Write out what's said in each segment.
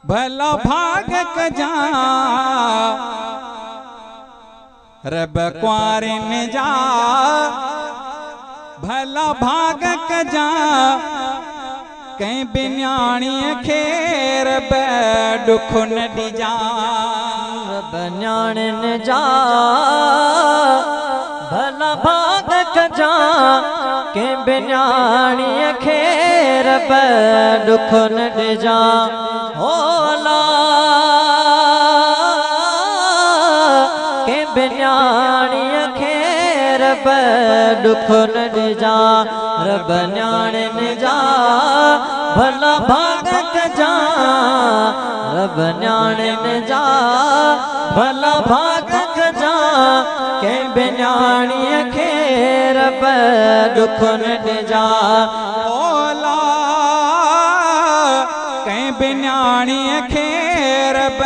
ڀلا ڀاڳ ڪجان رب ڪنوارين جا، ڀلا ڀاڳ ڪجان ڪنهن به نياڻيء کي رب ڏک نه ڏجان. رب نياڻين جا ڀلا ڀاڳ ڪجان ڪنهن به نياڻيء کي رب ڏک نه ڏجان. هو الا ڪنهن به نياڻيء کي رب ڏک نه ڏجان. رب نياڻين جا ڀلا ڀاڳ ڪجان، رب نياڻين جا ڀلا ڀاڳ ڪجان ڪنهن به نياڻيء کي رب ڏک نه ڏجان. مولا ڪنهن به نياڻيء کي رب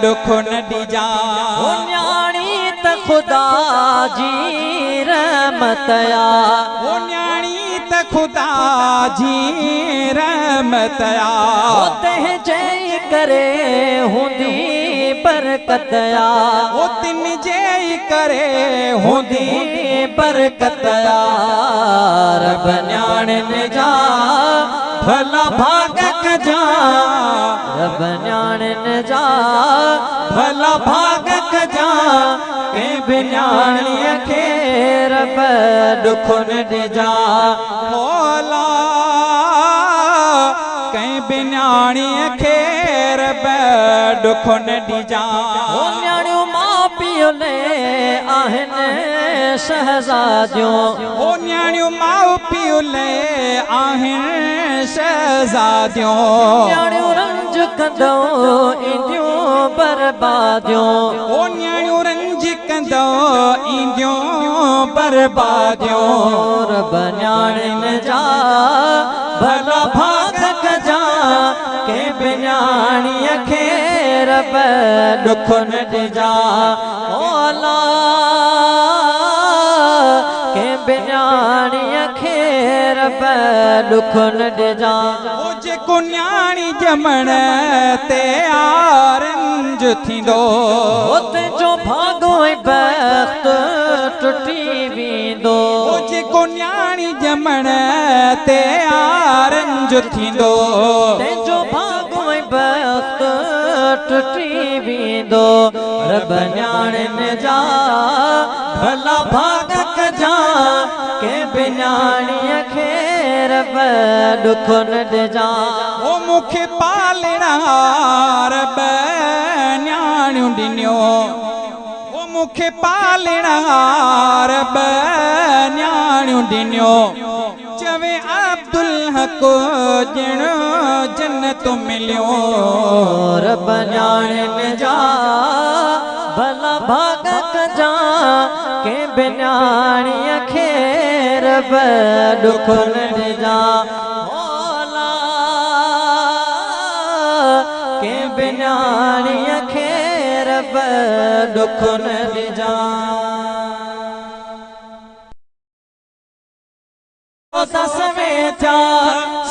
ڏک نه ڏجان. او نياڻي ته خدا جي رحمت آ. او نياڻي ته خدا جي رحمت آ. او تنهن جي ڪري هوندي برڪت آ. او تن جي ڪري هوندي برڪت آ. رب نياڻين جا ڀلا ڀاڳ ڪجان، رب نياڻين جا ڀلا ڀاڳ ڪجان ڪنهن به نياڻيء کي رب ڏک نه ڏجان. مولا ڪنهن به نياڻيء کي رب ڏک نه ڏجان. او نياڻيون ماء پيء لئه آهن شهزاديون. او نياڻيون ماء پيء لئه آهن شهزاديون. نياڻيون رنج ڪندؤ اينديون برباديون. او نياڻيون رنج ڪندؤ اينديون برباديون. رب نياڻين جا ڀلا ڀاڳ ڪجان ڪنهن به نياڻيء کي رب ڏک نه ڏجان. او الا ڪنهن به نياڻيء کي رب ڏک نه ڏجان. او جيڪو نياڻي ڄمڻ تي آ رنج ٿيندو. او تنهنجو ڀاڳو ۽ بخت ٽٽي ويندو. او جيڪو نياڻي ڄمڻ تي آ رنج ٿيندو. تنهنجو ڀاڳو ۽ بخت ٽٽي ويندو. رب نياڻين جا ڀلا ڀاڳ ڪجان ڪنهن به نياڻيء کي رب ڏک نه ڏجان. او مون کي پالڻهار ٻه نياڻيون ڏنيون. او مون کي پالڻهار ٻه نياڻيون ڏنيون. چوي عبدالحق ڄڻ جنت مليون. رب نياڻين جا ڀلا ڀاڳ ڪجان ڪنهن به نياڻيء کي رب ڏک نه ڏجان. مولا ڪنهن به نياڻيء کي رب ڏک نه ڏجان.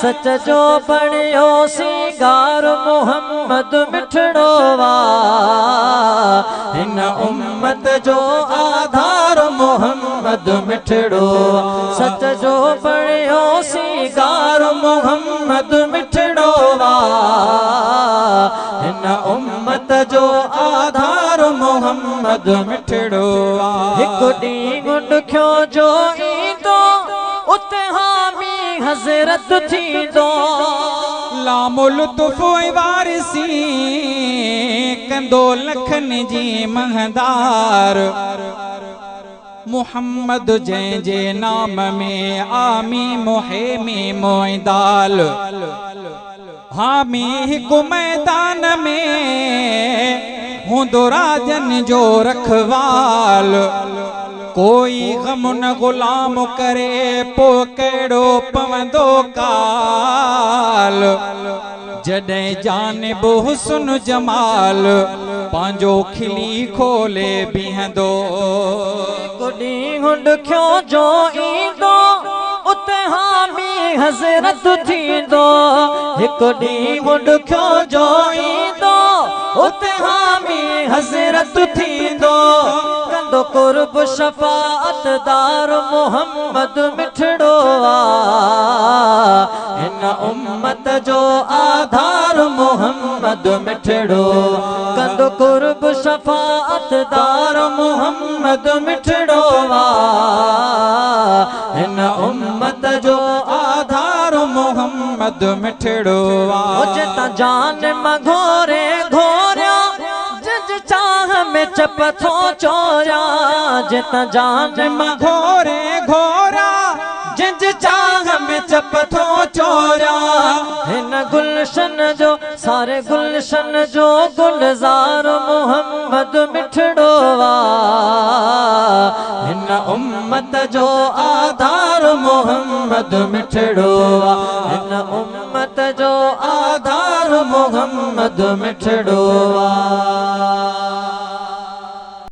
سچ جو بڻيو سينگار محمد مٺڙو آ. هن امت جو آڌار محمد مٺڙو آ. سچ جو بڻيو سينگار محمد مٺڙو آ. هن امت جو آڌار محمد مٺڙو آ. هڪ ڏينهن ڏکيو جو ايندو اتي حامي حضرت ٿيندو. لام لطف ۽ وارثي ڪندو لکن جي مهندار. محمد جنهن جي نام ۾ آمي محي ميم ۽ دال. حامي هڪ ميدان ۾ هوندو راڄن جو رکوال. ڪوئي غم نه غلام ڪري پوء ڪهڙو پوندو ڪال. جڏهن جانب حسن جمال پنهنجو کلي کولي بيهندو. هڪ ڏينهن ڏکيو جو ايندو اتي حامي حضرت ٿيندو. هڪ ڏينهن ڏکيو جو ايندو، اتي حامي حضرت ٿيندو. ڪندو قرب شفاعت دار محمد مٺڙو آ، هن امت جو آڌار محمد مٺڙو. ڪندو قرب شفاعت دار محمد مٺڙو آ، هن امت جو آڌار محمد مٺڙو آ. جتان جان مان گهوري گهوريا، جج چاهه ۾ چپ ٿو چوريا. جتان جان مان گهوري گهوريا، جج چاهه ۾ چپ ٿو چوريا. هن گلشن جو، ساري گلشن جو گلزار محمد مٺڙو آ، هن امت جو آڌار محمد مٺڙو آ. هن امت جو آڌار محمد مٺڙو آ.